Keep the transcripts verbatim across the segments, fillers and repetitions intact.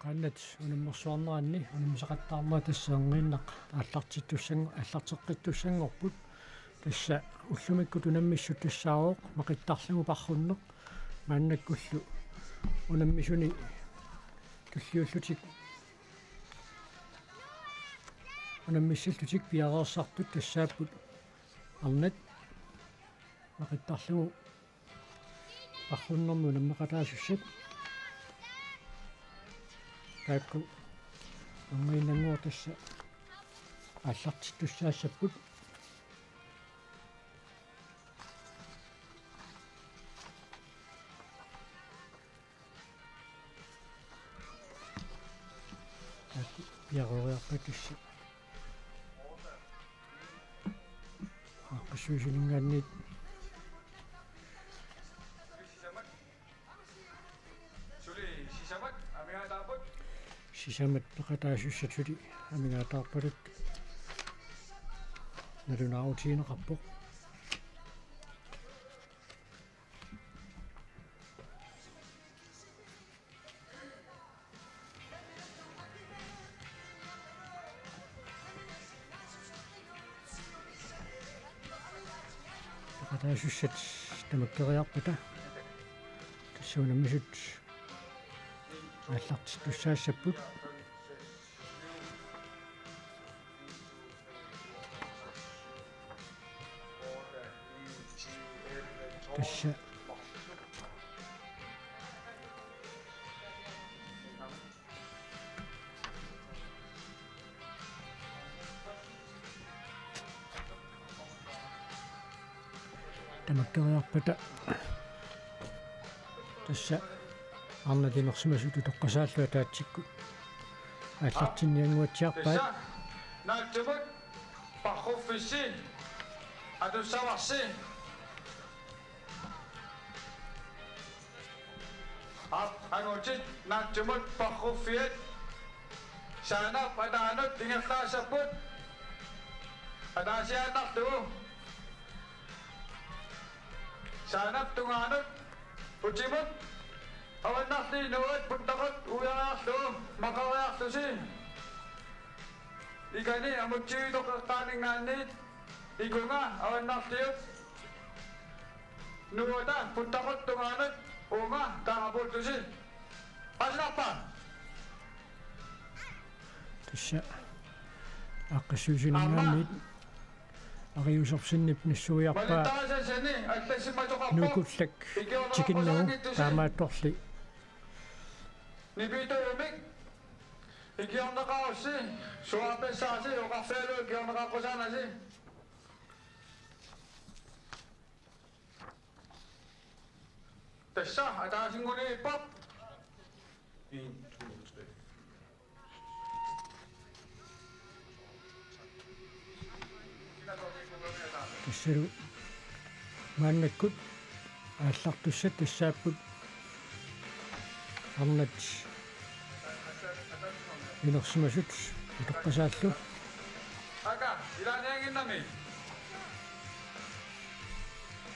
Eqqaanat unammersuarneranni unammisaqattaarnerat tassa erniinnaq aallartittussanng-, aallarteqqittussanngorput. Tassa ullumikkut unammissut tassaavoq Maqittarlugu Parrunneq, maannakkullu unammisuni tulliullutik unammissallutik piareersartut tassaapput arnat Maqittarlugu Parrunnermi unammeqataasussat. Taakku erniinnannguaq tassa aallartittussaassapput. Taakku piareeriarpata tassa aaqqissuisuminngaanniit. Suli sisamat amigaataarput. Sisamat peqataasussat suli amigaataarpaluk. Nalunaarutigineqarpoq. Peqataasussat tamakkeriarpata tassa unammisut aallartittussaassapput. Tassa tamakkeriarpata tassa arnat inersimasut utoqqasaallu ataatsikkut aallartinniannguatsiarpaat. Tassa Naatsumut Parruffissi atussavarsi. Aap, angutit Naatsumut Parruffiat Saanap ataanut ingerlaassapput. Ataasiaannarlugu Saanap tungaanut utimut avannarliit nuuat puttaqut uiariarlugu maqariarlusi. Ikani amutsiviutoq eqqaaninngaanniit ikunga avannarliut nuuata puttaqut tungaanut uunga taamapuuttusi. Qasinarpa? Tassa aaqqissuisuminngaanniit Ariussersinip nassuiarpaa malittarisassani allassimasoqarpoq. Nuukullak tikinnagu taamaattorli. Nipituumik ikiorneqarussi suaartassaasi oqarfigalugu ikiorneqaqqusaanasi. Tassa ataasinngulerpoq. En, to, tre. Tassalu maannakkut aallartussat tassaapput arnat inersimasut utoqqasaallu. Aka, ilaaniannginnami.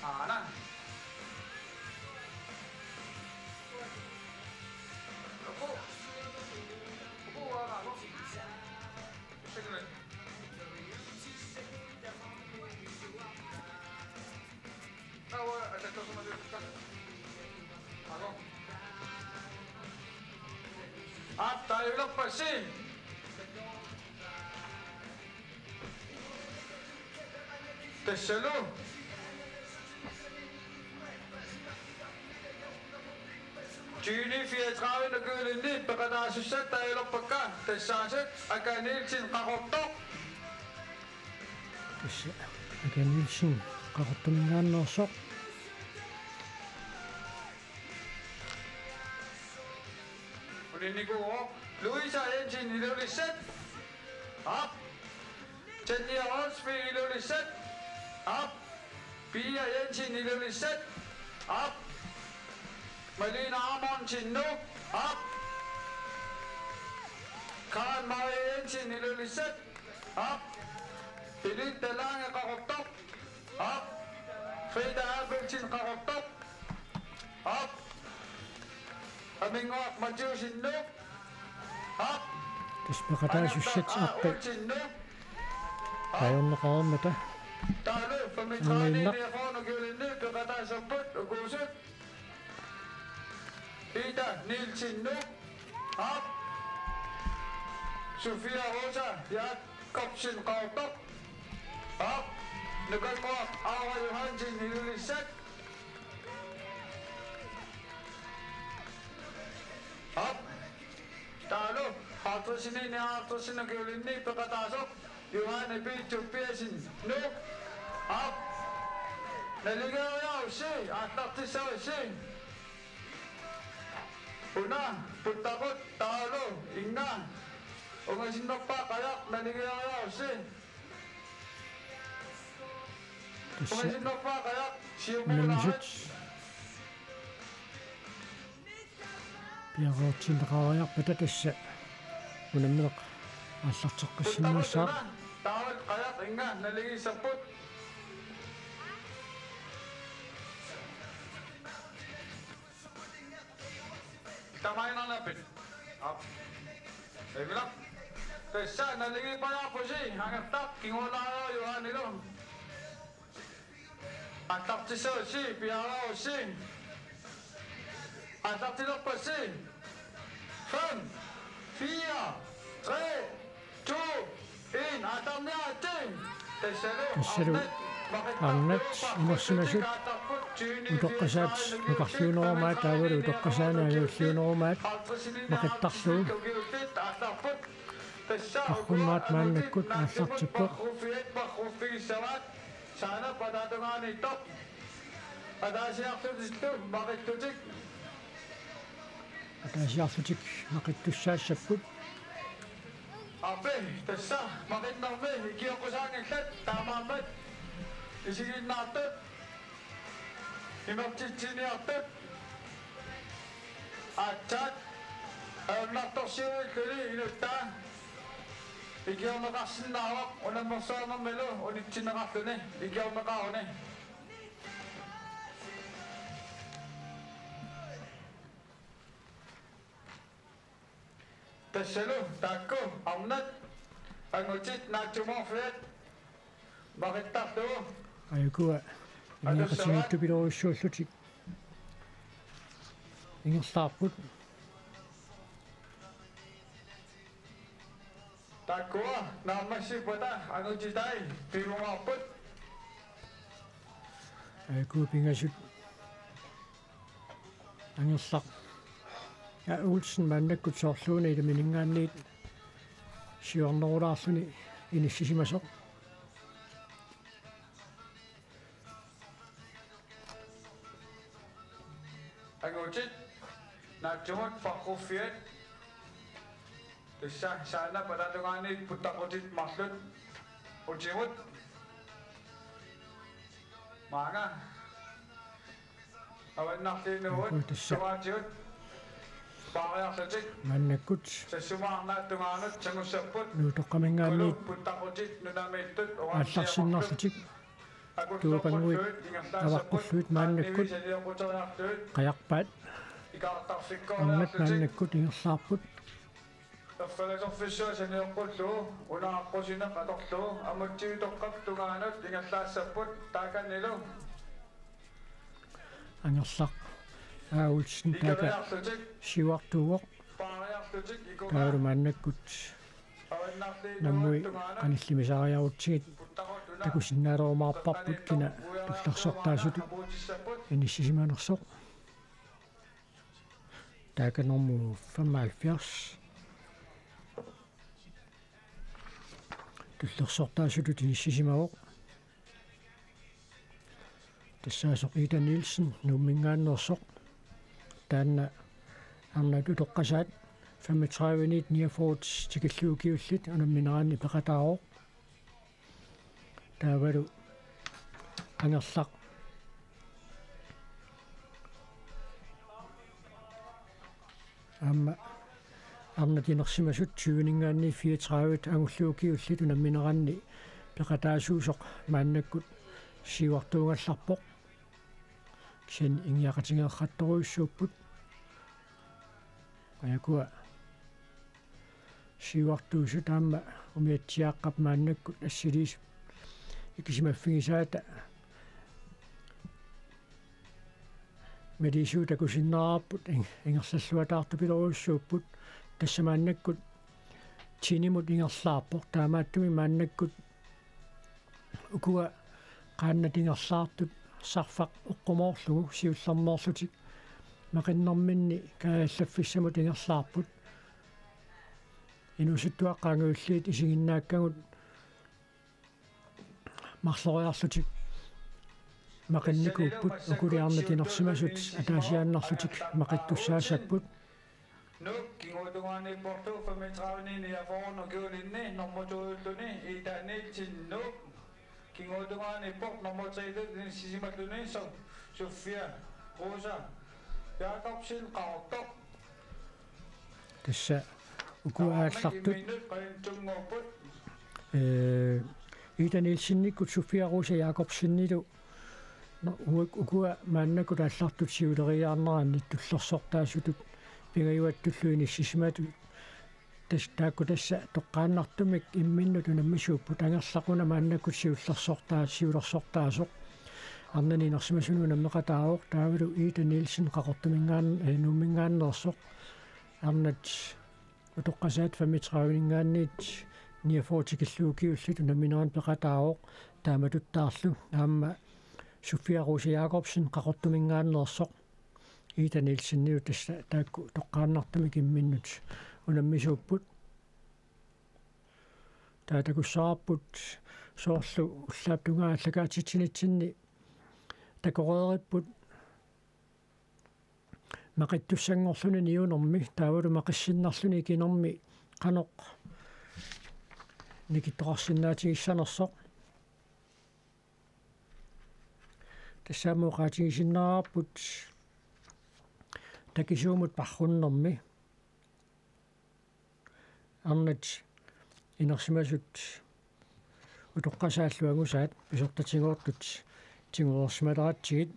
Aana. Uku. Uku, aana, uku. Aap, taagorpassi. Tassalu. Tyve fireogtredive nukølinni peqataasussat taagorpakka tassaasut Aka Nielsen Qaqortoq. Tassa Aka Nielsen Qaqortuminngaanneersoq. Uninikuuvoq Louisa Jensen Ilulissat. Aap. Tanja Olsvig Ilulissat. Aap. Pia Jensen Ilulissat. Aap. Malene Amundsen Nuuk. Aap. Karen Marie Jensen Ilulissat. Aap. Benedikte Lange Qaqortoq. Aap. Frida Abelsen Qaqortoq. Aap. Aminnguaq Mathiassen Nuuk. Tassa peqataasussat aqqi ajorneqareermata. Taavalu femogtredive Anniinnaq. Niogfyrre kiloinni peqataasapput ukuusut. Ida Nielsen Nuuk. Aap. Sofia Rosa Jakobsen Qaqortoq. Aap. Nukaqqoaq Aura Johansen Ilulissat. Aap. Taavalu halvtredsinit nioghalvtredsinit ukiulinni peqataasoq Johanne P. Tobiassen Nuuk. Aap. Naligiiaarussi, aallartissavassi. Una puttaqut taavalu inga. Ungasinnerpaaq qajaq naligiiaarussi. Tassa ungasinnerpaaq qajaq siumuunarit. Unammisut piareertinneqariarpata tassa unammineq aallarteqqissinnaassaaq. Taavalu qajaq inga naligiissapput. Tamainarnapit. Aap. Eglap. Tassa naligiippajaarpusi, Angerlaq, kingulaarioq Johannilu. Aallartissavassi, piareerussi. Aallartilerpassi. Fem, fire, tre, to, en, aallarniaritsi. Tassalu arnat inersimasut nukarliunerumaat taavalu utoqqasaani angajulliunerumaat maqittarlugu. Tassa Qarrummaat maannakkut aallartippoq. Saanap ataatungaaniittoq. Ataasiarlutillu maqittutik. Ataasiarlutik maqittussaassapput. Aappi, tassa maqinnermi ikioqqusaanngillat, taamaammat isiginnaartut imertitsiniartut aatsaat ajornartorsiuilluni inuttaa ikiorneqarsinnaavoq unammersuarnermilu unitsinneqarluni ikiorneqaruni. Tassalu taakku arnat angutit naatsumorfiat maqittarlugu. Ajukua aniaqatigiittupilorujussuullutik ingerlaarput. Taakkua naammassippata angutitai piumaarput. Ajukua pingasut Angerlaq A. Olsen maannakkut soorluuna ilaminingaanniit siuarnerulaarluni inissisimasoq. Angutit naatsumut paqquffiat. Tassa saanap ataatungaaniit puttaqutit marluk utimut. Maanga. Avannarliinuuvut. Uku tassa. Sumaatigut. Paariarlutik. Maannakkut. Sassumaarnaat tungaanut sangussapput. Nuutoqqaminngaanniit. Puttaqutit nunamiittut. Aallarsinnarlutik. Tuupannguit avaqqullugit maannakkut qajarpaat. Arnat maannakkut ingerlaarput. Erfalasorfissuaq sanioqqullugu, una aqqusineq atorlugu, Amutsiutoqqap tungaanut ingerlaassapput, taakanilu. Angerlaq A. Olsen taaka siuartuuvoq. Taavalu maannakkut nammui qanillimisaariarutsigit takusinnaalerumaarparput kina tullersortaasutut inissisimanersoq. Taaka nummer femoghalvfjerds. Tullersortaasutut inissisimavoq. Tassaasoq Ida Nielsen, Nuumminngaanneersoq. Taanna arnat utoqqasaat femogtredive-niit niogfyrre tikillugu ukiullit unammineranni peqataavoq. Taavalu Angerlaq. Aamma arnat inersimasut tyveninngaanniit fireogtredive angullugu ukiullit unammineranni peqataasuusoq maannakkut siuartuugallarpoq. Kisianni ingiaqatigeeqqattorujussuupput. Ajukua Siuartuusut aamma umiatsiaaqqap maannakkut assiliisut ikisimaffigisaata maliisuut takusinnaavarput ing-, ingerlalluataartupilorujussuupput. Tassa maannakkut tinimut ingerlaarpoq, taamaattumik maannakkut ukua qaannat ingerlaartut sarfaq oqqumoorlugu siullermeerlutik maqinnerminni kaajallaffissamut ingerlaarput. Inuusuttuaqqat angajulliit isiginnaakkagut marloriarlutik maqinnikuupput, ukuli arnat inersimasut ataasiaannarlutik maqittussaassapput. Nuuk, kinguaatungaani portu femogtredive niogfyrre ukiulinni, nummer to-ulluni, Ida Nielsen, Nuuk. Kinguaatungaani port nummer tre-lu inissisimalluni So-, Sofia Rosa Jakobsen, Qaqortoq. Tassa ukua aallartut. Imminnut qalintunnguupput. Ee, Ida Nielsenikkut Sofia Rosa Jakobsenilu. Nå, uak-, ukua maannakkut aallartut siuleriiaarneranni tullersortaasutut pingajuattullu inissisimatut. Tas-, taakku tassa toqqaannartumik imminnut unammisuupput, Angerlaq una maannakkut siullersortaa-, siulersortaasoq. Arnani inersimasunut unammeqataavoq, taavalu Ida Nielsen Qaqortumingaan-, eh, Nuummingaanneersoq. Arnat utoqqasaat femogtredive-ninngaanniit niogfyrre tikillugu ukiullit unammineranut peqataavoq, taamatuttaarlu aamma Sofia Rosa Jakobsen Qaqortumingaanneersoq. Ida Nielsenilu tassa taakku toqqaannartumik imminnut unammisuupput. Taava takussavarput soorlu ullaap tungaa aallakaatitsinitsinni takoreeripput maqittussanngorluni niunermi, taavalu maqissinnarluni ikinermi qanoq nikittoqarsinnaatigissanersoq. Tassami oqaatigisinnaavarput takisuumut parrunnermi. Arnat inersimasut utoqqasaallu angusaat pisortatigoortut tigoreersimaleratsigit,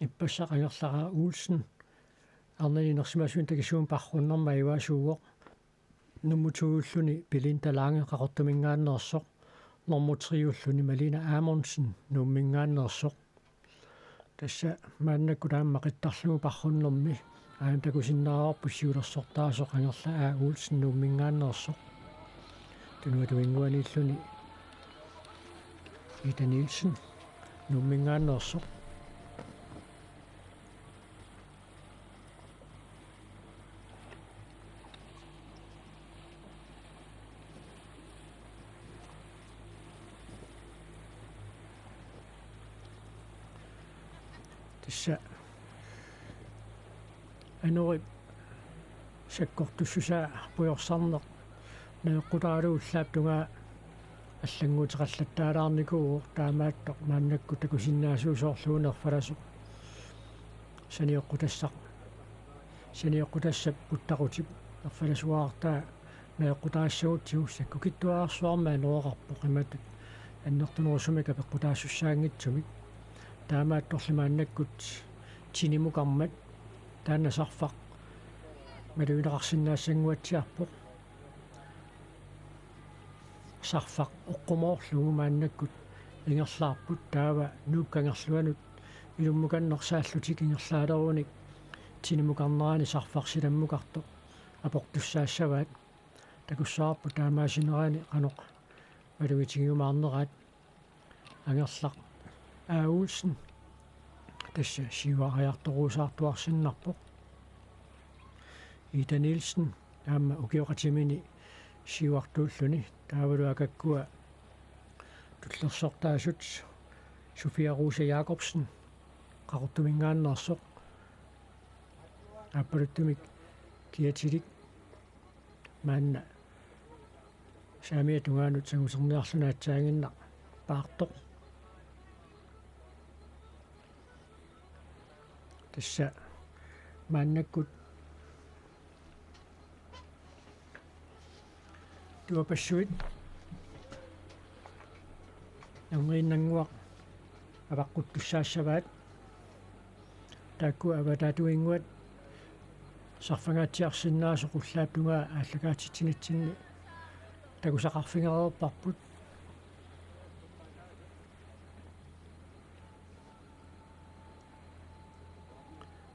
ippassaq Angerlaq A. Olsen arnani inersimasunut takisuumut parrunnermut ajugaasuuvoq. Nummer to-ulluni Belinda Lange Qaqortumingaanneersoq, nummer tre-ulluni Malene Amundsen Nuummingaanneersoq. Tassa maannakkut aamma maqittarlugu parrunnermi aamma takusinnaavarput siulersortaasoq Angerlaq A. Olsen Nuummingaanneersoq. Tunuatuinnguaniilluni Ida Nielsen Nuummingaanneersoq. Tassa anorip sakkortussusaa pujorsarneq najoqqutaralugu ullaap tungaa allannguuteqallattaalaarnikuuvoq, taamaattoq maannakkut takusinnaasuusoq soorluuna erfalasoq. Sanioqqutassaq, sanioqqutassap puttaqutip erfalasuartaa najoqqutaassagutsigit sakkukitsuararsuarmik anoreqarpoq imatut annertunerusumik apeqqutaassussaanngitsumik. Taamaattorli maannakkut tinimukarmat taanna sarfaq malugineqarsinnaassannguatsiarpoq. Sarfaq oqqumoorlugu maannakkut ingerlaarput, taava Nuuk Kangerluanut ilummukanneq saallutik ingerlaalerunik tinimukarnerani sarfaq silammukartoq aportussaassavaat. Takussavarput taamaasinerani qanoq malugitigiumaarneraat. Angerlaq A. Olsen tassa siuariartoruusaartuarsinnarpoq. Ida Nielsen aamma ukioqatimini siuartuulluni, taavalu akakkua tullersortaasut Sofia Rosa Jakobsen Qaqortumingaanneersoq, aappaluttumik kiatilik maanna saamiata tungaanut sanguserniarluni aatsaannguaq paartoq. Tassa maannakkut tuapassuit nungiinnannguaq avaqquttussaassavaat. Taakku avataatuinnguat Sarfangaatsiarsinnaasoq ullaap tungaa aallakaatitsinitsinni takusaqarfigereerparput.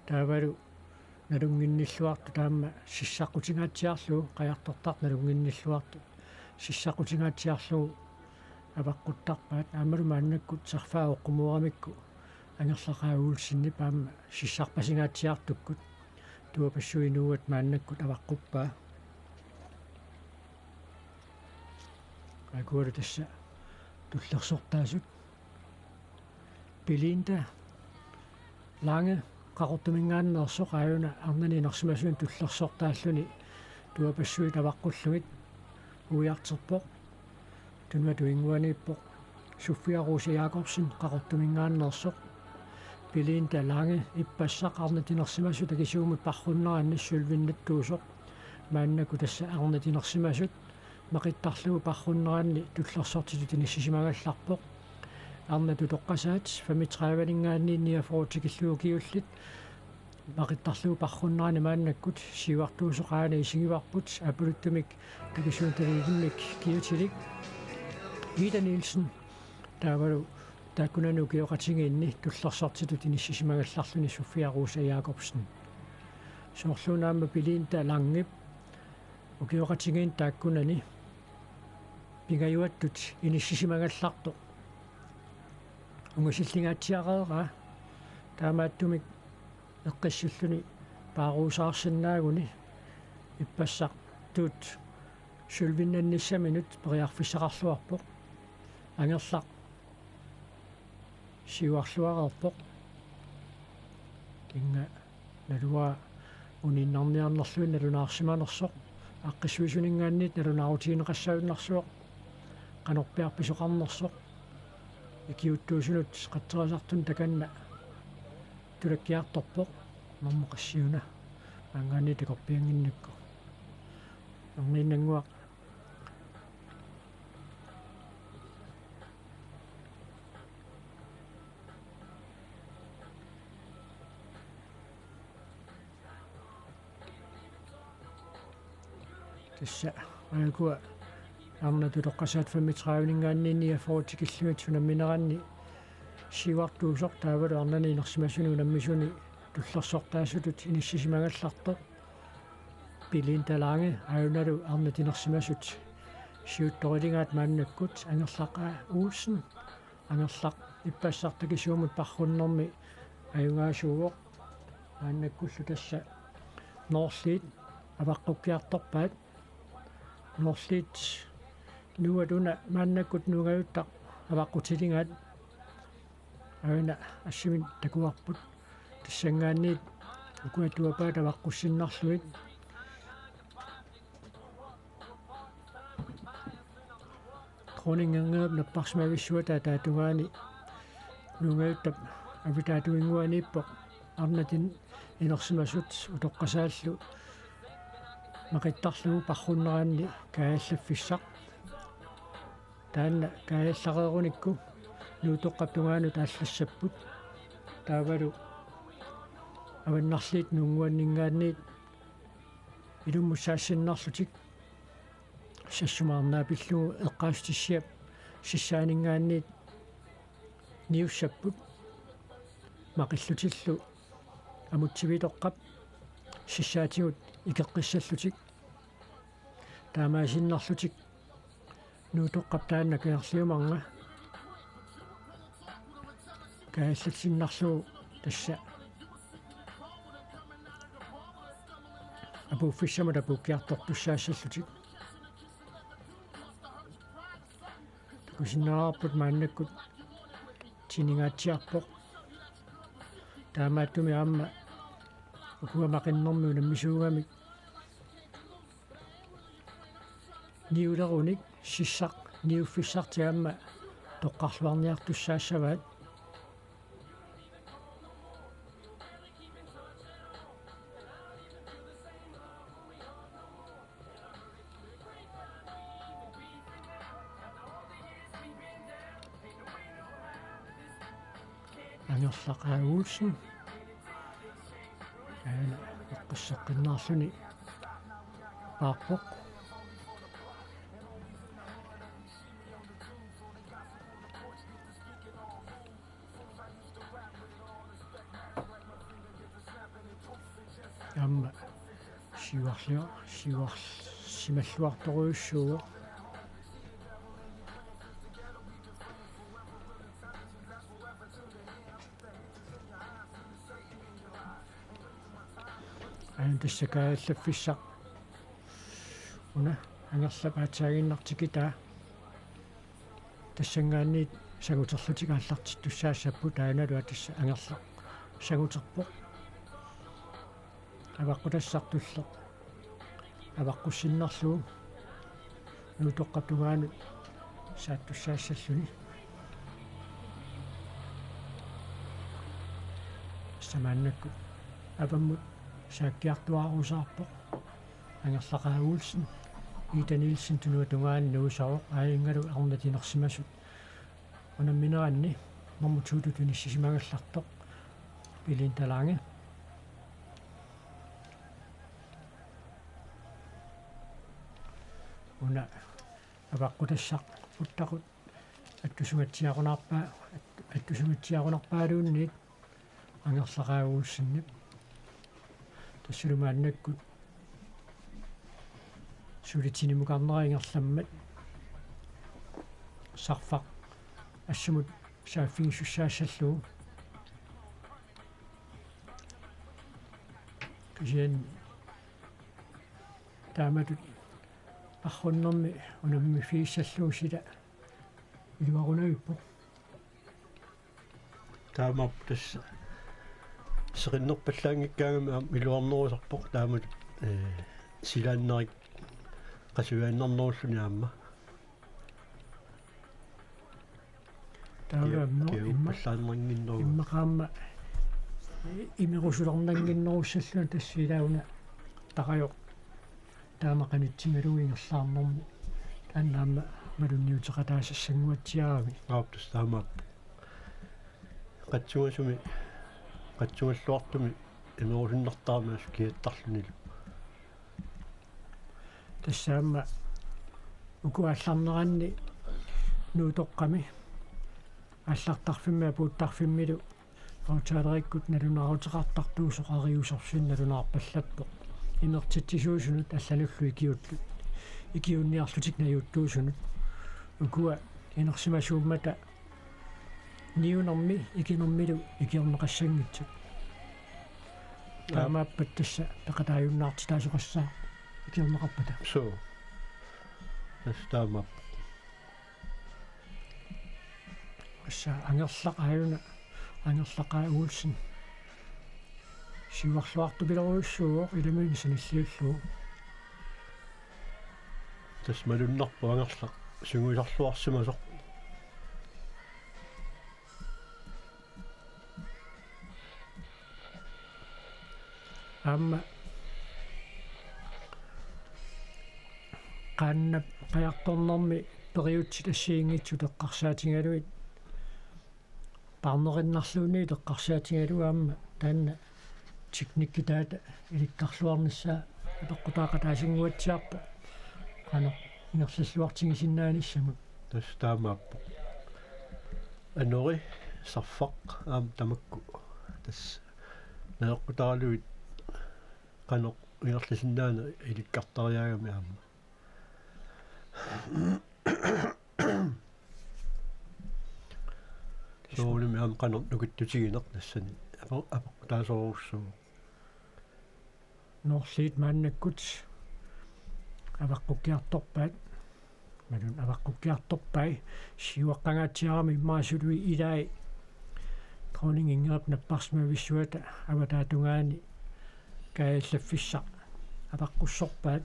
Taavalu nalunnginnilluartoq taama sissaqqutingaatsiarlugu, qajartortartoq nalunnginnilluartoq sissaqqutingaatsiarlugu avaqquttarpaat. Aammalu maannakkut sarfaa oqqumoramikku Angerlaqaaq Olsenip aamma sissarpasingaatsiartukkut tuapassuit nuuat maannakkut avaqquppaa. Aajuku tassa tullersortaasut. Belinda Lange Qaqortuminngaanneersoq aajuna arnani inersimasuni tullersortaalluni tuapassuit avaqqullugit uiarterpoq. Tunuatut inguaniippoq Sofia Rose Jakobsen Qaqortuminngaanneersoq. Belinda Lange ippassaq arnat inersimasut akisuumut parrunneranni sølvinnattuusoq. Maannakkut tassa arnat inersimasut maqittarlugu parrunneranni tullersortitut inissisimagallarpoq. Arnat utoqqasaat femogtredive-ninngaanniit niogfyrre tikillugu ukiullit maqittarlugu parrunneranni maannakkut siuartuusoq aana isigivarput, apuuttumik takisuunitaliilimmik kiatilik Ida Nielsen. Taavalu taakkunani ukioqatigiinni tullersortitut inissisimagallarluni Sofia Rose Jakobsen. Soorluuna aamma Belinda Langep ukioqatigiinni taakkunani pingajuattut inissisimagallartoq ungasillingaatsiareeraa, taamaattumik eqqissulluni paaruusaarsinnaaguni ippassartut sølvinnannissaminut periarfissaqarluarpoq. Angerlaq siuarluareerpoq. Kisianni naluara uninnarniarnerluni nalunaarsimanersoq, aaqqissuisuninngaanniit nalunaarutigineqassagunarpoq, qanorpiaq pisoqarnersoq, ikiuuttuusunut qatserisartunut takanna tulakkiartorpoq, marmut qassiuna maanngaanniit takorpiannginnakku. Erniinnannguaq. Tassa aajuku arnat utoqqasaat femogtredive-ninngaanniit niogfyrre tikillugit unammineranni siuartuusoq taavalu arnani inersimasuni unammisuni tullersortaasutut inissisimagallartoq. Belinda Lange aajunalu arnat inersimasut siuttoriligaat maannakkut Angerlaqaaq Olsen. Angerlaq ippassaq takisuumut parrunnermi ajugaasuuvoq. Maannakkullu tassa Noorliit avaqqukkiartorpaat. Noorliit nuuat una maannakkut nuungajuttaq avaqqutiligaat. Aajuna assimik takuarput. Tassanngaanniit ukua tuapaat avaqqussinnarlugit. Dronning Ingridip napparsimavissuata ataatungaani nuungajuttap avitaatuinnguaniippoq arnat inersimasut utoqqasaallu maqittarlugu parrunneranni kaajallaffissaq. Taanna kaajallareerunikku Nuutoqqap tungaanut aallassapput. Taavalu Avannarliit Nuunnguanninngaanniit ilummut saassinnarlutik Sassuma arnaa pillugu eqqaassutissiap sissaaninngaanniit niussapput, maqillutillu Amutsivitoqqap sissaatigut ikeqqissallutik. Taamaasinnarlutik Nuutoqqap taanna kangerliumarnga kaajallatsinnarlugu tassa apuuffissamut apuukkiartortussaassallutik. Takusinnaavarput maannakkut tiningaatsiarpoq. Taamaattumik aamma ukua maqinnermi unammisuugamik niulerunik sissaq niuffissartik aamma toqqarluarniartussaassavaat. Angerlaqaaq Olsen. Aana Seqqinnaarluni paarpoq. Aamma siuarlio-, siuarsimalluartorujussuuvoq. Aana tassa kaajallaffissaq. Una angerlap aatsaaginnaq tikitaa. Tassanngaanniit sanguterlutik aallartittussaassapput, taannalu tassa angerlaq sanguterpoq. Avaqqutassaq tulleq avaqqussinnerlugu Nuutoqqap tungaanut saattussaassalluni. Tassa maannakkut avammut saakkiartuaarusaarpoq. Angerlaqaaq Olsen, Ida Nielsen Tunuata tungaanut nuussaaq, aajanngalu arnat inersimasut unammineranni nummer to-tut inissisimagallartoq Belinda Lange. Una avaqqutassaq puttaqut attusungatsiarunarpaa-, at-, attusungatsiarunarpaaluunniit Angerlaqaaq Olsenip. Tassalu maannakkut sulitsinimukarnera ingerlammat sarfaq assamut saaffigisussaassallugu. Kisianni taamatut arrunnermi unammifigissallugu sila iluarunavippoq. Taamaappoq tassa seqinnerpallaanngikkaangami aamma iluarnerusarpoq taamatut, ee, silaannarik qasujaannarnerulluni aamma. Taava Kiu-, no, imma-, kiuppallaannannginneruvoq. Immaqa aamma imerusulerannginnerussalluni tassa ilaana tarajoq taama qanitsigalugu ingerlaarnermi. Taanna aamma malunniuteqataasassannguatsiarami. Aap, tassa taamaappoq. Qatsugasumi, qatsugalluartumi imerusunnartarami assut kiattarlunilu. Tassa aamma uku aallarneranni Nuutoqqami aallartarfimmi apuuttarfimmilu aftalerikkut nalunaaruteqartartuusoq ariusorsinnut nalunaarpallappoq. Imertitsisuusunut allanullu ikiullu-, ikiuunniarlutik najuuttuusunut. Ukua inersimasuummata niunermi ikinermilu ikiorneqassanngitsut. Aap. Taamaappat tassa peqataajunnaartitaasoqassaaq ikiorneqarpata. Suu. Tassa taamaappoq. Tassa Angerlaq aajuna, Angerlaqaaq Olsen. Siuarluartupilorujussuuvoq ilaminik sanilliullugu. Tassa malunnarpoq Angerlaq sungiusarluarsimasoq. Aamma qaannap qajartornermi periutsit assigiinngitsut eqqarsaatigalugit paarnerinnarluunniit eqqarsaatigalugu aamma taanna teknikkitaata ilikkarluarnissaa apeqqutaaqataasannguatsiarpoq qanoq ingerlalluartigisinnaanissamut. Tassa taamaappoq. Anori, sarfaq aamma tamakku. Tassa najoqqutaralugit qanoq ingerlasinnaaneq ilikkartariaagami aamma. Soorunami aamma qanoq nukittutigineq tassani ape-, apeqqutaasorujussuuvoq. Noorliit maannakkut avaqqukkiartorpaat. Malun avaqqukkiartorpai siuaqqangaatsiarami immaqa suli ilai Dronning Ingridip napparsimavissuata avataata tungaani kaajallaffissaq avaqqussorpaat.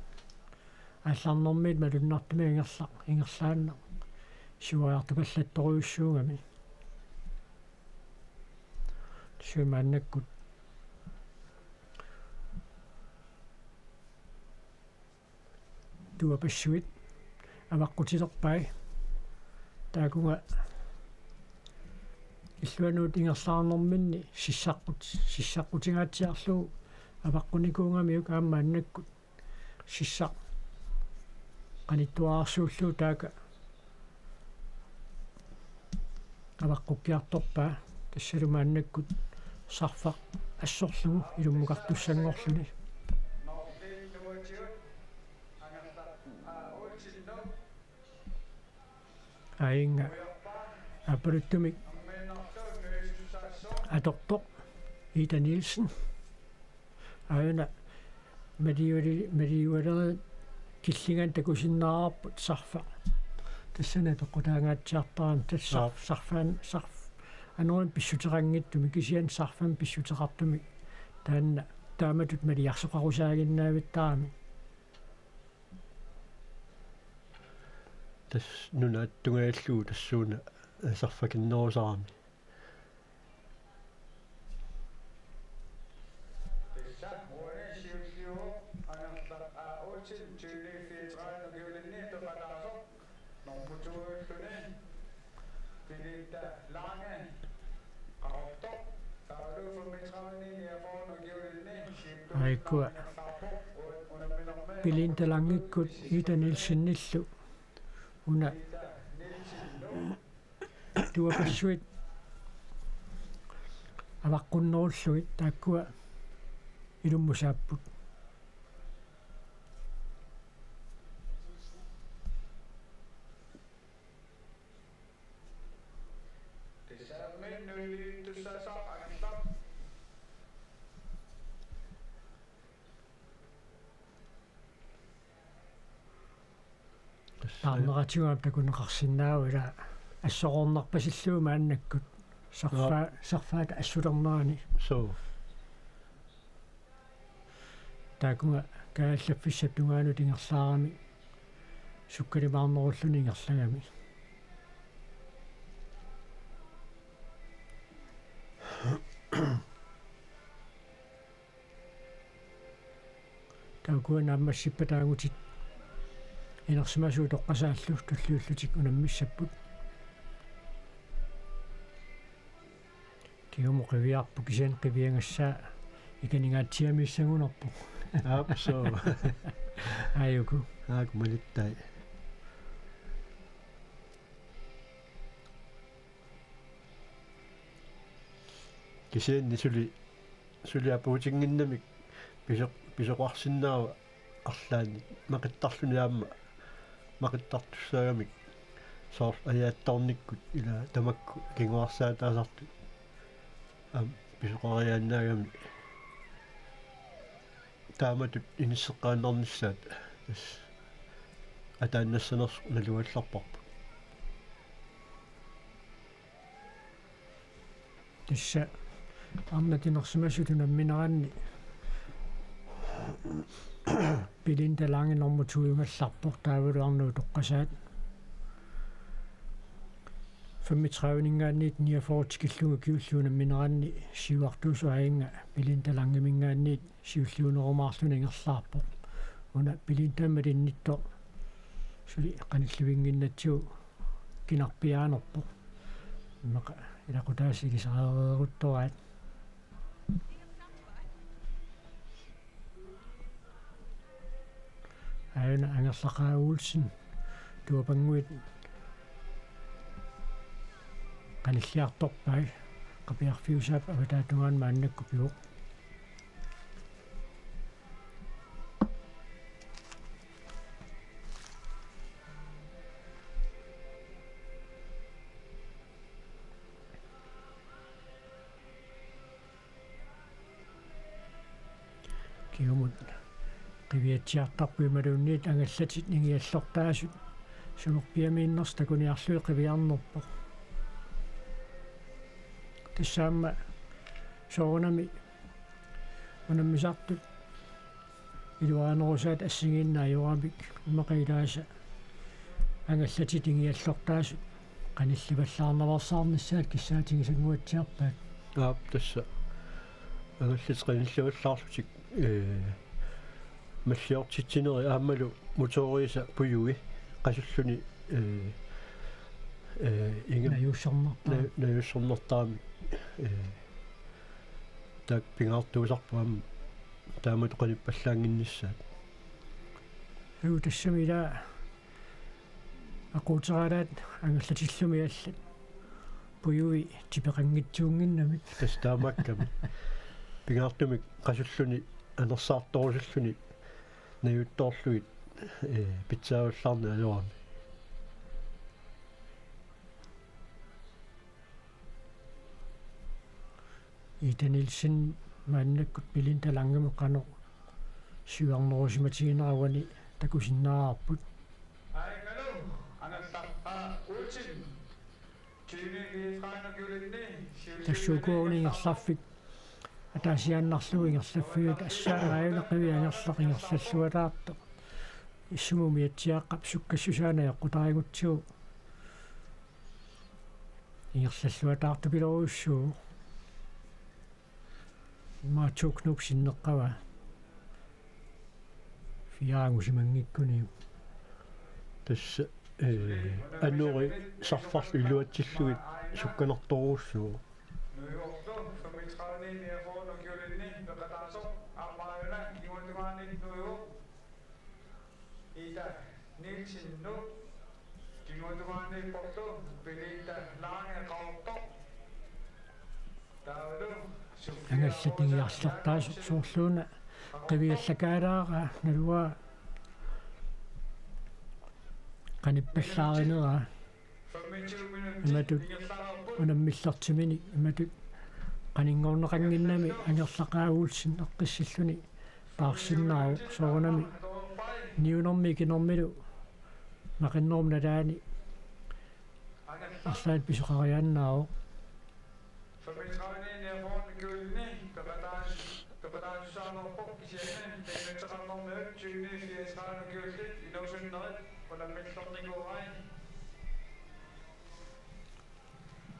Aallarnermiit malunnartumik Angerlaq ingerlaannaq siuariartupallattorujussuugami. Tassa maannakkut tuapassuit avaqqutilerpai. Taakunga illuanut ingerlaarnerminni sissaqqut-, sissaqqutigatsiarlugu Avaqqunikuugamiuk aamma maannakkut sissaq qanittuararsuullugu taaka avaqqukkiartorpaa, tassalu maannakkut sarfaq assorlugu ilummukartussanngorluni. Aajuna aappaluttumik atortoq Ida Nielsen. Aajuna maliuali-, maliualernerit killinganik takusinnaavarput sarfaq. Tassani toqqutaangaatsiartarami tassa sarf-, Aap. sarfaan-, sarf-, anorermik pissuteqanngitsumik kisianni sarfamik pissuteqartumik taanna taamatut maliarsoqarusaaginnavittarami. Tassa nunaattungajallugu tassuuna, eh, sarfakinnerusarami. Aikkua. Belinda Langekkut Ida Nielsenillu una tuapassuit avaqqunnerullugit taakkua ilummusaapput. Tassa. Taarneqatigut takuneqarsinnaavoq ila assorornarpasillugu maannakkut sarfaa-, Joo. sarfaata assulernerani. Suu. Taakunga kaajallaffissap tungaanut ingerlaarami sukkalimaarnerulluni ingerlagami. Taakkua naammassippat taagutit inersimasut utoqqasaallu tulliullutik unammissapput. Kingumut qiviarput kisianni qiviagassaa ikaningaatsiamiissagunarpoq. Aap, suu. Aajuku. Aak malittai. Kisianni suli, suli apuutinnginnamik pisoq-, pisoqarsinnaavoq arlaannik maqittarluni aamma maqittartussaagamik soorlu ajaattornikkut ila tamakku kinguarsaataasartut aamma pisoqariaannaagamik taamatut inisseqqaannarnissaat tassa ataannassanersoq nalugallarparput. Tassa arnat inersimasut unammineranni Belinda Lange normu to-ugallarpoq taavalu arnat utoqqasaat. Femogtredive-ninngaanniit niogfyrre tikillugu kingulliit unammineranni siuartuusoq aajuna Belinda Langeminngaanniit siulliunerumaarluni ingerlaarpoq. Una Belinda malinnittoq suli qanillivinnginnatsigu kinarpiaanerpoq. Immaqa ilaqutaasa ilisareeruttoraat. Aajuna Angerlaqaaq Olsen tuapannguit qanilliartorpai, Qapiarfiusaap avataata tungaanut maannakkut pivoq. Kingumut qiviatsiartarput imaluunniit angallatit ingiallortaasut sumorpiamiinnersut takuniarlugit qiviarnerpoq. Tassa aamma soorunami unammisartut iluarinerusaat assigiinneq ajoramik, immaqa ilaasa angallatit ingiallortaasut qanillivallaarnaveersaarnissaat kissaatigisannguatsiarpaat. Aap, tassa. Angallatit qanillivallaarlutik, ee, malliortitsinerit aammalu motoriisa pujui qasulluni, ee, ee, inga-, Najuussornertaa. Na-, najuussornertaramik, ee, taakku pingaartuusarput aamma Taamatut qanippallaannginnissaat. Uu, tassami ila aquuteralaat angerlatillumi allat pujui tipeqanngitsuunnginnamik. Tassa taamaakkami. Pingaartumik qasulluni anersaartorusulluni najuttoorlugit, ee, pitsaavallaarneq ajorami. Ida Nielsen maannakkut Belinda Langemut qanoq siuarnerusimatiginera uani takusinnaavarput. Tassuukuuni ingerlarfik ataasiaannarlugu ingerlaffiup assaaraajuna qiviangerlaq ingerlalluataartoq. Issumut umiatsiaaqqap sukkassusaa najoqqutaarigutsigu ingerlalluataartupilorujussuuvoq. Immaqa Tuuknuup sinneqqavaa. Fiaangusimanngikkuni. Tassa, ee, anori sarfarlu iluatsillugit sukkanertorujussuuvoq. Ida Nielsen Nuuk, kinguatungaaniipporlu Belinda Lange Qaqortoq. Taavalu Sofia Angallat ingiarlertaasoq soorluuna qiviallakaalaara naluara qanippallaarinera. Imatut unammillertiminnik imatut qaninngorneqannginnami Angerlaq A. Olsen eqqissilluni paarsinnaavoq soorunami niunermi ikinermilu naqinnerup nalaani arlaat pisoqariaannaavoq.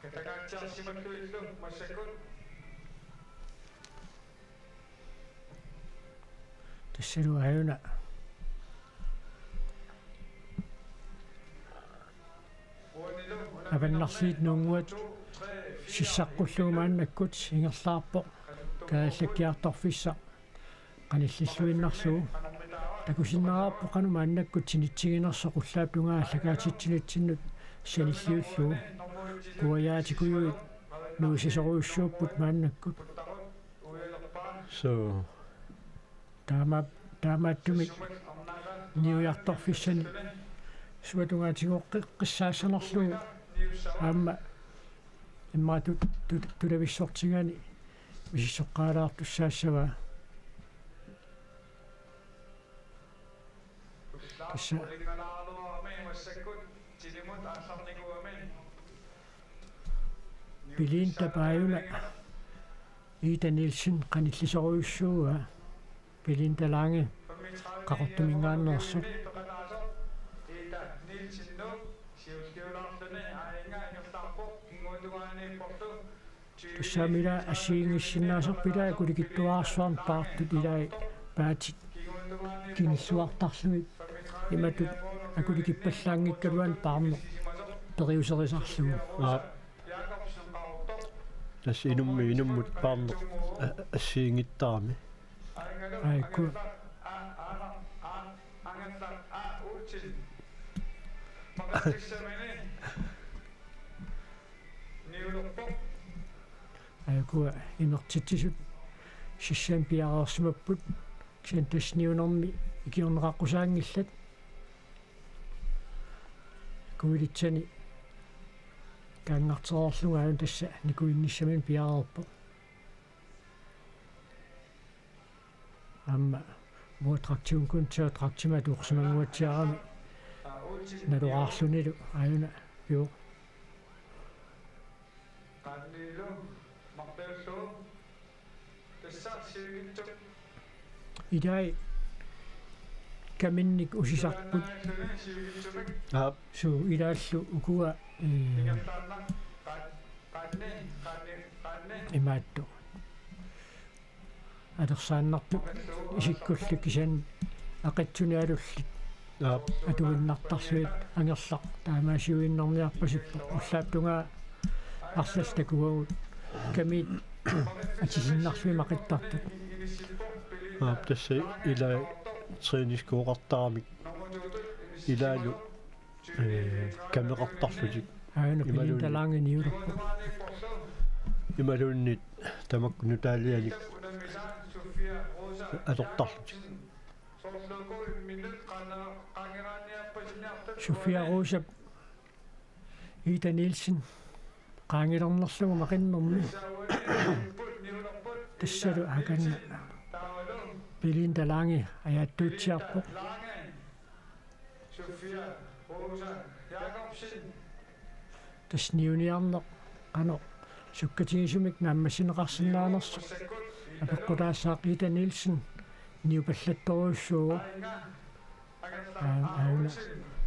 Katangaatsiarsimallugillu massakkut. Tassalu aajuna Avannarliit Nuunnguat sissaqqullugu maannakkut ingerlaarpoq kaajallakkiartorfissaq qanillilluinnarlugu. Takusinnaavarput qanoq maannakkut sinitsiginersoq qullaap tungaa aallakaatitsinitsinnut sanilliullugu. Kuajaatikujuit nuisasorujussuupput maannakkut. So. Taama-, taamaattumik niujartorfissani suatungaatigoqqissaassanerlugu aamma immaqa tu-, tu-, tulavissortigaani misissoqqaalaartussaassavaa. Tassa Belinda aajuna Ida Nielsen qanillisorujussuuaa. Belinda Lange Qaqortuminngaanneersoq. Tassami ila assigiinngissinnaasarput ilaa akulikittuararsuarnik paartut ilai paatit kingulluartarlugit imatut akulikippallaanngikkaluarluni paarneq periuserisarlugu. Aap. Tassa inummi-, inummut paarneq a-, assigiinngittarami. Aajuku. Aajuku imertitsisut sissamik piareersimapput. Kisianni tassa niunermi ikiorneqaqqusaanngillat. Kuilitsani kaanngartereerlunga aajuna tassa nikuinnissaminut piareerpoq. Aamma uanga traktiunngikkunik traktimik atuusimannguatsiarami naloraarlunilu aajuna, joo. Ilai kaminnik usisarput. Aap. Suu, ilaallu ukua, ee, imaattoq. Alersaannartut isikkullu kisianni aqitsunik alullit. Aap. Atuinnartarlugit Angerlaq taamaasiuinnarniarpasippoq. Ullaap tungaa arlallit takuagut kamiit atisinnarlugit maqittartut. Aap, tassa ila træningskooqartaramik ilaalu, eh, kameqartarlutik. Aana Imaluunniit. Pilinta Lange niulerpoq. Imaluunniit tamakku nutaalianik atortarlutik. Sofia Rosap Ida Nielsen qaangilernerlugu maqinnermi. Tassalu akanna Pilinta Lange ajaattuutsiarpoq. Tassa niuniarneq qanoq sukkatigisumik naammassineqarsinnaanersoq apeqqutaassaaq. Ida Nielsen niupallattorujussuuvoq. Aa, aana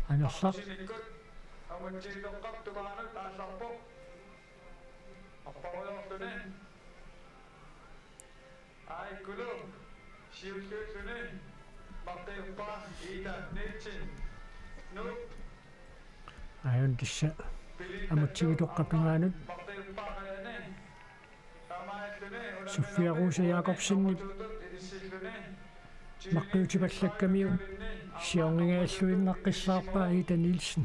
Angerlaq. Aajukkulu siulliulluni maqqiuppaa Ida Nielsen. Nuup. Aajuna tassa Pilinta Amutsivitoqqap tungaanut. Maqqiuppaa Kajani. Sofia Rosa Jakobsenip maqqiutipallakkamiuk siorngingajalluinnaqqissaarpaa Ida Nielsen.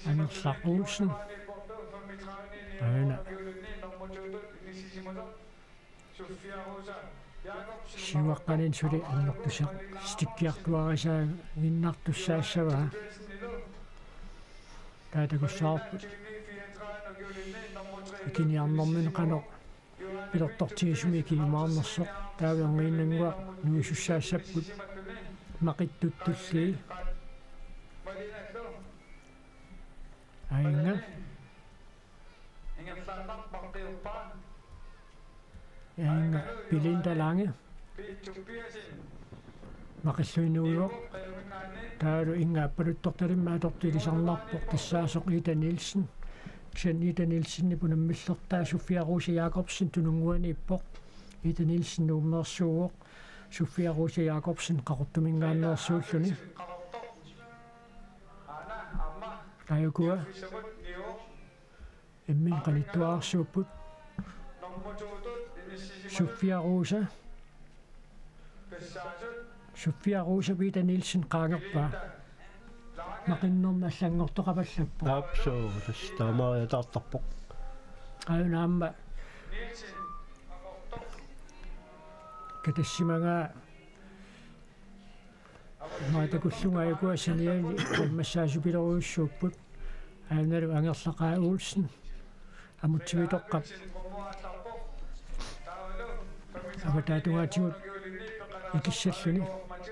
Angerlaq Olsen. Aana. Siuaqqanik suli annertusaq stikkiartuarisaaginnartussaassavaa. Taava takussavarput ikiniarnermini qanoq pilertortigisumik ikiumaarnersoq. Taava erniinnannguaq nuisussaassapput maqittuttulli. Aajunga. Ingerlaannaq maqqiuppaa. Aajunga Pilinta Lange. Maqilluinnarpoq. Taavalu innga appaluttortalimmi atortut ilisarnarpoq tassaasoq Ida Nielsen. Kisianni Ida Nielsenip unammillertaa Sofia Rose Jakobsen tununnguaniippoq. Ida Nielsen Nuummeersuuvoq. Sofia Rose Jakobsen Qaqortuminngaanneersuulluni. Taava ukua imminut qanittuararsuupput. Sofia Rosa. Sofia Rosa Ida Nielsen qaangerpaa. Maqinnermi allanngortoqapallappoq. Aap, suu, tassa taamaariataartarpoq. Aajuna aamma katassimagaa. Maatakullugu aajukua saniani ammassaasupilorujussuupput. Aajuna Angerlaq A. Olsen. Amutsivitoqqap avataatungaatigut ikissalluni.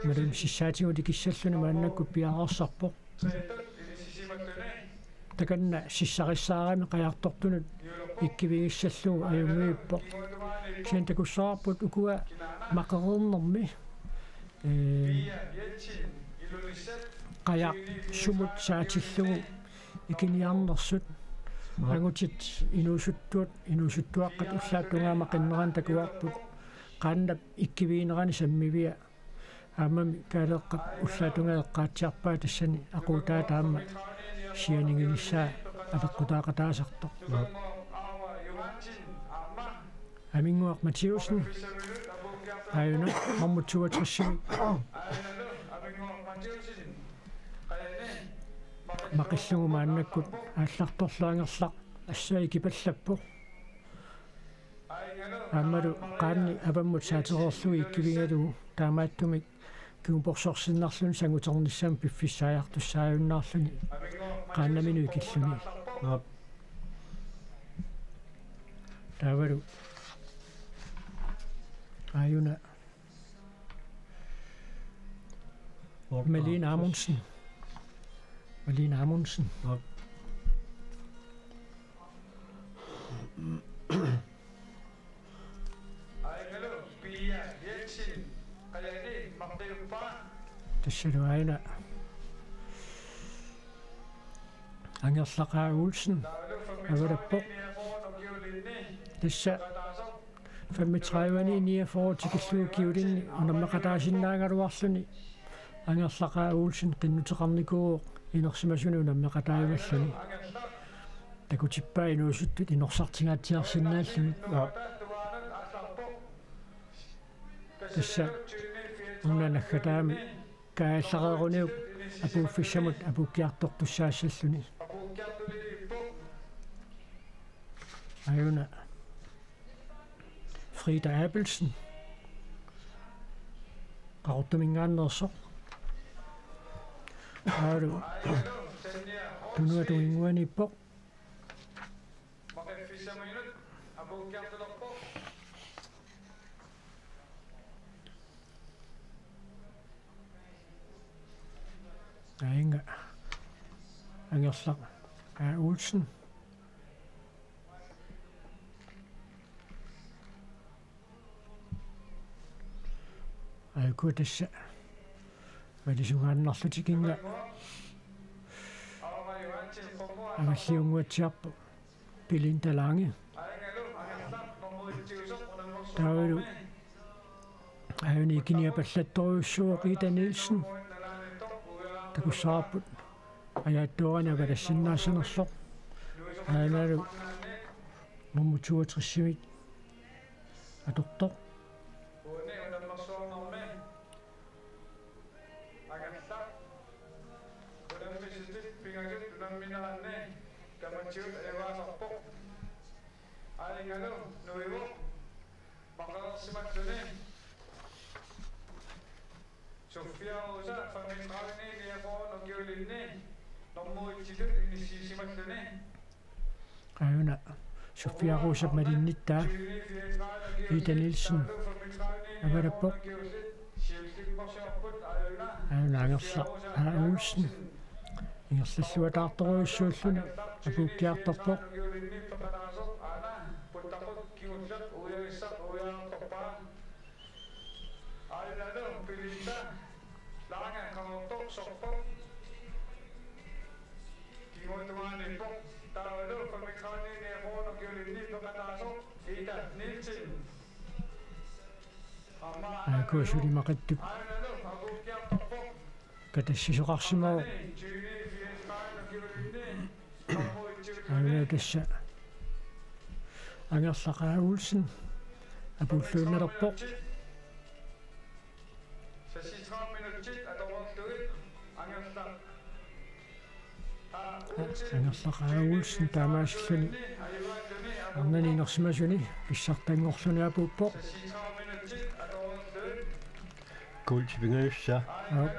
Malun sissaatigut ikissalluni maannakkut piareersarpoq. Takanna sissarissaarami qajartortunut ikkivigissallugu ajunngiippoq. Kisianni takussavarput ukua maqereernermi, ee, qajaq sumut saatillugu ikiniarnersut. Angutit inuusuttuut, inuusuttuaqqat ullaap tungaanut maqinnerani takuarput. Qaannap ikkiviginerani sammivia. Aammami Kaaleeqqap ullaap tungaanut eqqaatsiarpaa tassani aquutaata aamma sianiginissaa apeqqutaaqataasartoq. Aminnguaq Mathiussen. Aajuna nummer toogtresimik maqillugu maannakkut aallartorlu Angerlaq assaa ikipallappoq. Aammalu qaanni avammut saatereerlugu ikkivigalugu taamaattumik kinguporsorsinnarluni sanguternissamut piffissaajartussaajunnaarluni qaannaminut ikilluni. Aap. Taavalu aajuna Malene Amundsen. Malene Amundsen. Aap. Tassalu aajuna Angerlaq A. Olsen avalappoq. Tassa femogtredive-ni niogfyrre tikillugu kjolini unammeqataasinnaagaluarluni Angerlaq A. Olsen qinnuteqarnikuuvoq inersimasuni unammeqataagalluni. takutippaa inuusuttut inorsartingaatsiarsinnaallugit. Aa. Tassa una naggataamik kaajallareeruniuk apuuffissamut apuukkiartortussaassalluni. Aajuna Frida Abelsen. Qaqortuminngaanneersoq. Aajuna tunua tunginnguaniippoq. Aajuna Angerlaq A. Olsen. Aajuku tassa valisungaannarlutik, inga angalliunnguatsiarpoq Belinda Lange. Taavalu aajuna ikiniapallattorujussuuvoq Ida Nielsen. Takussavarput ajaattoorani avalassinnaassanersoq. Aajunalu nummer toogtres-imik atortoq. Angerlaq unammisutit pingasut unammineranni tamatigut ajugaasarpoq. Aajuna nuivoq maqareersimalluni. Sofia Rosa femogtredive niogfyrre ukiulinni nummer et-itut inissiisimalluni. Aajuna Sofia Rosap malinnittaa Ida Nielsen avalappoq. Aajuna Angerlaq A. Olsen ingerlalluataartorujussuulluni apuukkiartorpoq. Aajuna Belinda Lange qaqortoq sorpoq. Kinguatungaaniippoq. Taavalu femogtredive niogfyrre ukiulinni peqataasoq Ida Nielsen. Aamma Aajuku suli maqittup aajuna apuukkiartorpoq. Katassisoqarsimavoq. Aajuna tassa Angerlaq A. Olsen apuulluinnalerpoq. Seksogtredive minutsit atorlugu Angerlaq A. Olsen. Angerlaq A. Olsen taamaasilluni arnani inersimasuni pissartanngorluni apuuppoq. Seksogtredive minutsit atorlugu. Kuultipingajussa. Aap.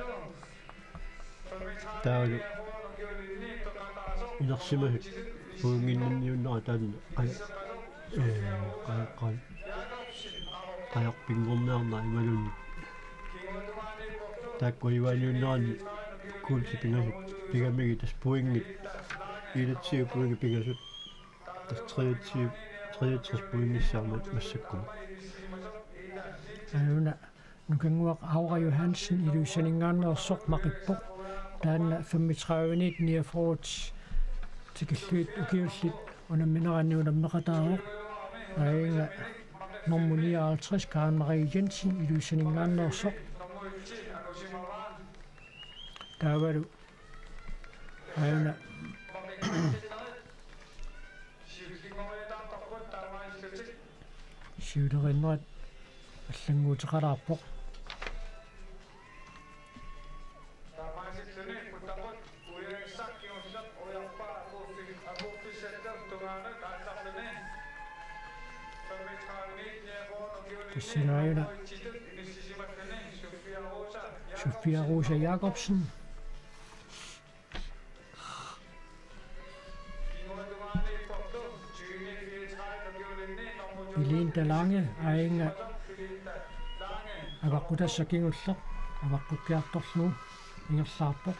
Taavalu inersimasut pointinniunnerat taanna qaj-, ee, qaj-, qaj-, qajarpinngorniarnerat imaluunniit. Taakku ajugaaniunneranni kuultipingasut pigamigit tassa pointit. Enogtyve pointit pingasut. Tassa treogtyve, treogtres pointissaammat massakkut. Aajuna Nukannguaq Aura Johansen Ilulissaninngaanneersoq maqippoq. Taanna femogtredive niogfyrre tikillugit ukiullit unammineranni unammeqataavoq. Aajuna nummer nioghalvtreds Karen Marie Jensen Ilulissaninngaanneersoq. Taavalu aajuna siuleriinnerat allannguuteqalaarpoq. Tassani aajuna Sofia Rosa Jakobsen. Belinda Lange aajuna avaqqutassaq kingulleq avaqqukkiartorlugu ingerlaarpoq.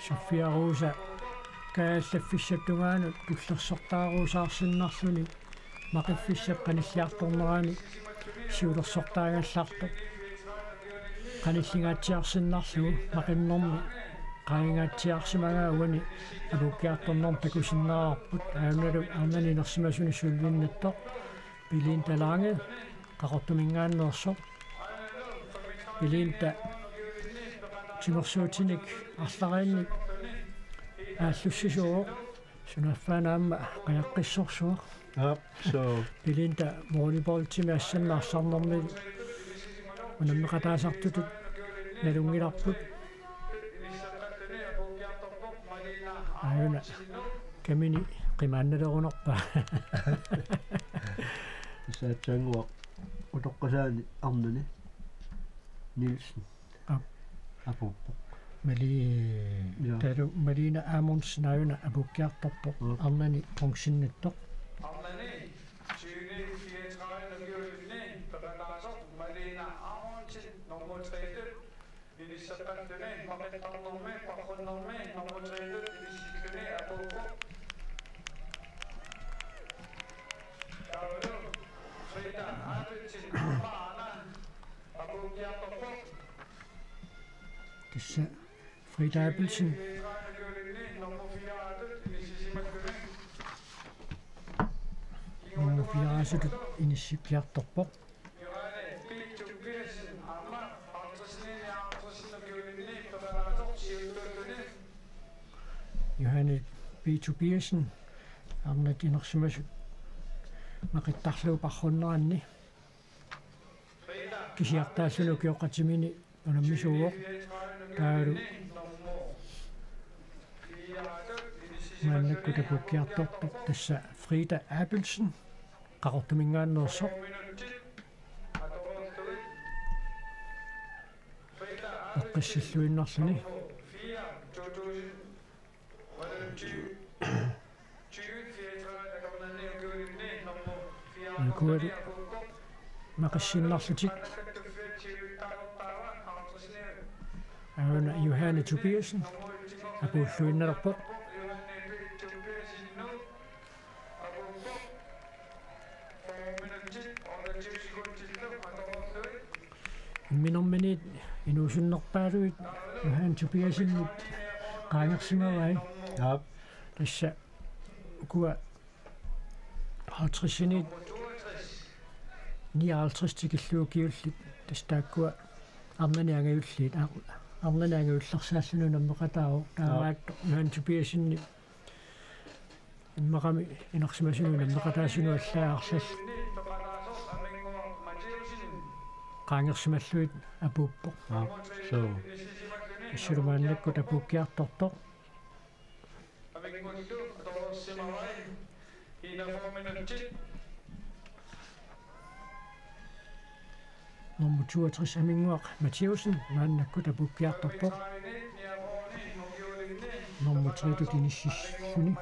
Sofia Rosa kaajallaffissap tungaanut tullersortaaruusaarsinnarluni maqiffissap qanilliartornerani siulersortaagallartoq. Qanillingaatsiarsinnarlugu maqinnermi qaangaatsiarsimagaa uani apuukkiartornermut takusinnaavarput, aajunalu arnani inersimasuni sullinnattoq Belinda Lange Qaqortuminngaanneersoq. Belinda timersuutinik arlariinnik aallussisuuvoq, sunaaffa aamma qajaqqissorsuaq. Aap, suu. Belinda volleyballimi assannik arsarnermi unammeqataasartutut nalunngilarput. Aajuna kamini qimaannalerunarpaa. Saatsaannguaq utoqqasaani arnani Nielsen. Aap. Apuuppoq. Mali-, ja. Taavalu Malina Amundsen aajuna apuukkiartorpoq. Aap. Arnani bronzennattoq. Arnani tyve fireogtredive-ni peqataasoq Malina Amundsen, nummer tre. Inisseqqalluni maqittarnermi, paarrunnermi, nummer tre-tut inissilluni apuuppoq. Taavalu Frida Abelsen, aamma aana apuukkiartorpoq. Tassa Frida Abelsen. Nummer fire-tut inissisimalluni. Nummer fire-tut inissikkiartorpoq. Johanne B. Tobiassen, arnat inersimasut maqittarlugu paarrunneranni. Kisiartaalluni ukioqatimini unammisuuvoq, taavalu maannakkut apuukkiartortoq tassa Frida Abelsen, Qaqortuminngaanneersoq. Eqqissilluinnarluni. Ukua maqissinnarlutik. Aajuna Johanne Tobiassen apuulluinnalerpoq. Imminerminiit inuusunnerpaaluit Johan Tobiassenip qaangersimavai. Aap. Tassa ukua halvtredsiniit nioghalvtreds tikillugu ukiullit, tassa taakkua arnani angajulliit, ar-, arnani angajullersaalluni unammeqataavoq. Aap. Taamaattoq Johan Tobiassenip immaqami inersimasunut unammeqataasunut allaat arlallit qaangersimallugit apuuppoq. Aap, suu. Tassalu maannakkut apuukkiartortoq. Nummer toogtres Aminguaq Mathiassen maannakkut apuukkiartorpoq. Nummer tre-tut inissilluni.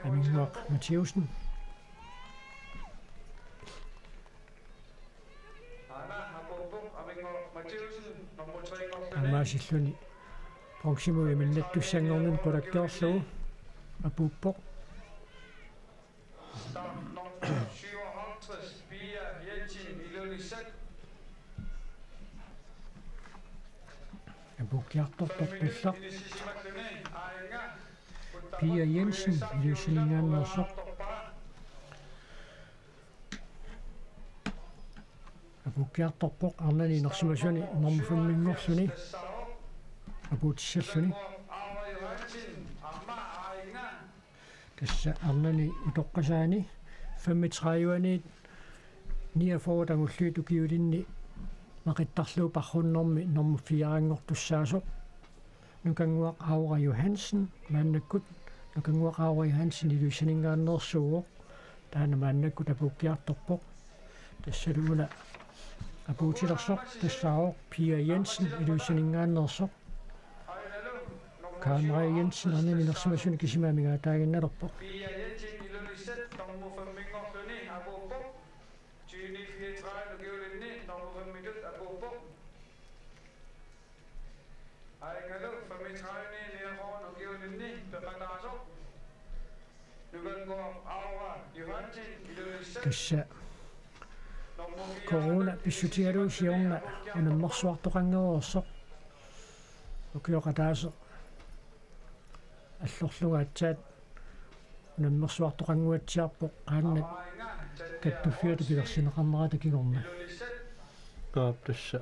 Aminguaq Mathiassen. Aamma assilluni bronzemut iminnattussanngornini qulakkeerlugu apuuppoq. Apuukkiartortoq pillaq. Pia Jensen, Ilulissaninngaanneersoq. Apuukkiartorpoq arnani inersimasuni nummer fem-inngorluni apuutissalluni. Tassa arnani utoqqasaani femogtredive-niit niogfyrre angulluit ukiulinni maqittarlugu paarrunnermi nummer fire-nngortussaasoq. Nukannguaq Aura Johansen, maannakkut Nukannguaq Aura Johansen Ilulissaninngaanneersuuvoq, taanna maannakkut apuukkiartorpoq. Tassalu una apuutilersoq tassaavoq Pia Jensen Ilulissaninngaanneersoq. Kamera Jensen arnani inersimasuni kisimi amigaataaginnalerpoq. Aajungalu femogtredive-ni niogfyrre ukiulinni peqataasoq. Nukannguaq Aura Johansen, Ilulissat. Tassa corona pissutigalugu siorna unammersuartoqanngereersoq. Ukioq ataaseq allorlunga aatsaat unammersuartoqannguatsiarpoq qaannat Kattuffiata pilersinneqarnerata kingorna. Aap, tassa.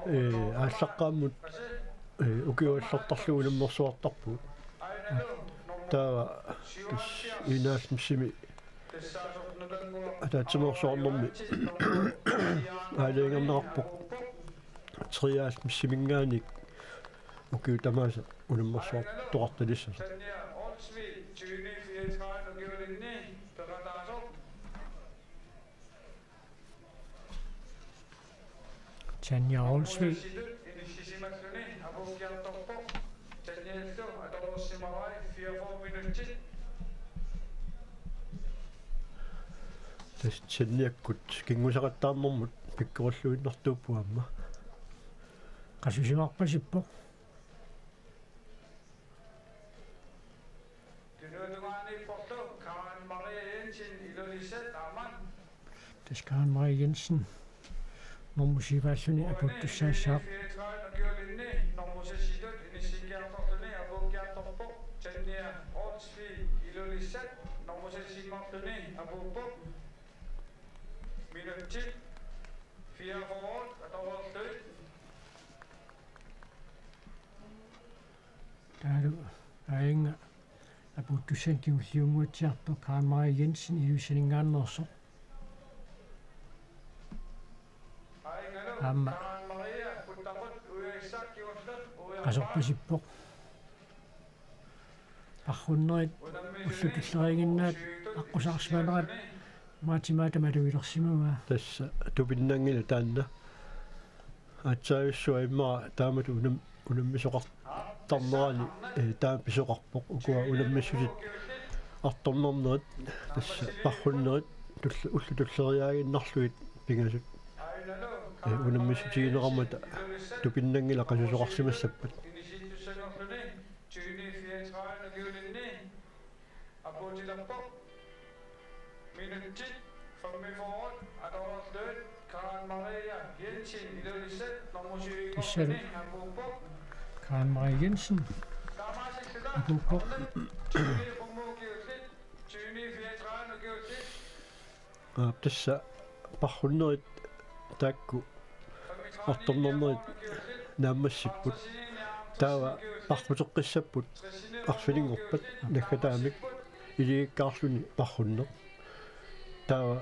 Ee, aallaqqaammut, ee, ukiuallartarlu unammersuartarpugut. Taava tassa enoghalvfemsimi ataatsimoorsuarnermi aalajangerneqarpoq treoghalvfemsiminngaanniit ukiut tamaasa unammersuartoqartalissasoq. Tanja Olsvig. Tassa Tanjakkut kinguseqattaarnermut pikkorilluinnartuuppoq aamma. Qasusimarpasippoq. Tunuutungaaniipporlu Karen Marie Jensen, Ilulissat, aamma. Tassa Karen Marie Jensen normu syvalluni apuuttussaassaaq. Normu seksitut inissikkiartorluni apuukkiartorpoq Tanja Olsvig, Ilulissat, normu seksinngorluni apuuppoq. Minutsit fireogfyrre atoreerlugit. Taavalu aajunga apuuttussanut kingulliunnguatsiartoq Karen Marie Jensen Ilulissaninngaanneersoq. Aamma qasorpasippoq. Parrunnerit ullut tulleriiginnaat aqqusaarsimanerat Maati Maata malugilersimavaa. Tassa tupinnanngilaq taanna. Aatsaavissua immaqa taamatut unam-, unammisoqartarnerani, ee, taama pisoqarpoq. Ukua unammissutit artornarnerit, tassa parrunnerit tull-, ullut tulleriiaaginnarlugit pingasut, ee, unammissutigineqarmata tupinnanngilaq qasusoqarsimassappat. Tyveni fireogtredive ukiulinni apuutilerpoq. Minutsit femogfyrre atoreerlugit Karen Marie Jensen Ilulissat normu syvini apuuppoq. Karen Marie Jensen apuuppoq. Tyveni femogfyrre ukiulinni, tyveni fireogtredive ukiulinni. Aap, tassa parrunnerit taakku artornarnerit naammassipput. Taava parruteqqissapput arfininngorpat naggataamik iligikkaarluni parrunneq. Taava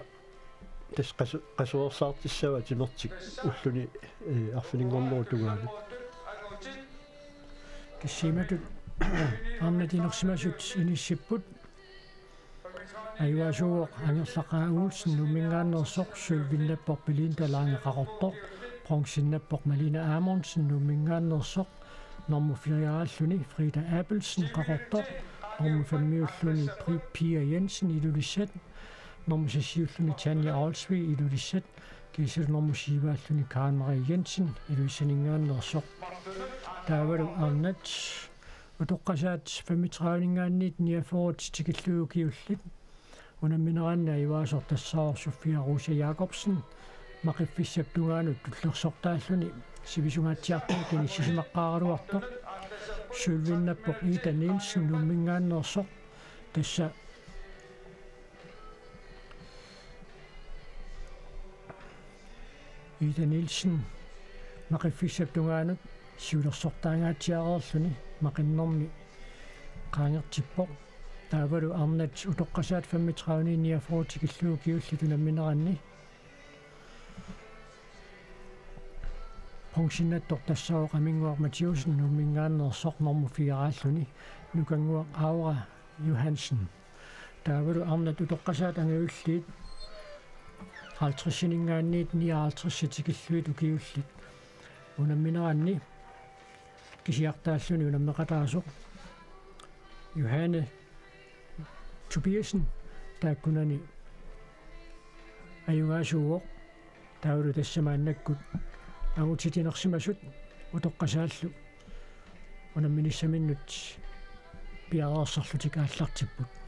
tassa qasu-, qasuersaartissavaa timertik ulluni, ee, arfininngornerup tungaanut. Kissiimatut arnat inersimasut inissipput. Ajugaasuuvoq Angerlaq A. Olsen Nuumminngaanneersoq, sølvinnappoq Belinda Lange Qaqortoq, bronzennappoq Malene Amondsen Nuumminngaanneersoq, normu fire-raalluni Frida Abelsen Qaqortoq, normu femmiulluni Pri-, Pia Jensen Ilulissat, normu seksiulluni Tanja Olsvig Ilulissat, kiisalu normu syvaalluni Karen Marie Jensen Ilulissaninngaanneersoq. Taavalu arnat utoqqasaat femogtrediveninngaanniit niogfyrre tikillugit ukiullit. Unammineranni ajugaasoq tassaavoq Sofia Rosa Jakobsen, maqiffissap tungaanut tullersortaalluni sivisungaatsiartunut inissisimaqqaaraluartoq. Sølvinnappoq Ida Nielsen Nuumminngaanneersoq. Tassa Ida Nielsen maqiffissap tungaanut siulersortaangaatsiareerluni maqinnermi qaangertippoq. Taavalu arnat utoqqasaat femogtredive niogfyrre tikillugit ukiullit unammineranni bronzennattoq tassaavoq Aminnguaq Mathiussen Nuumminngaanneersoq, normu fire-raalluni Nukannguaq Aura Johansen. Taavalu arnat utoqqasaat angajulliit halvtredsininngaanniit nioghalvtreds tikillugit ukiullit. Unammineranni kisiartaalluni unammeqataasoq Johanne Tobiassen, taakkunani ajugaasuuvoq. Taavalu tassa maannakkut angutit inersimasut utoqqasaallu unamminissaminnut piareersarlutik aallartipput.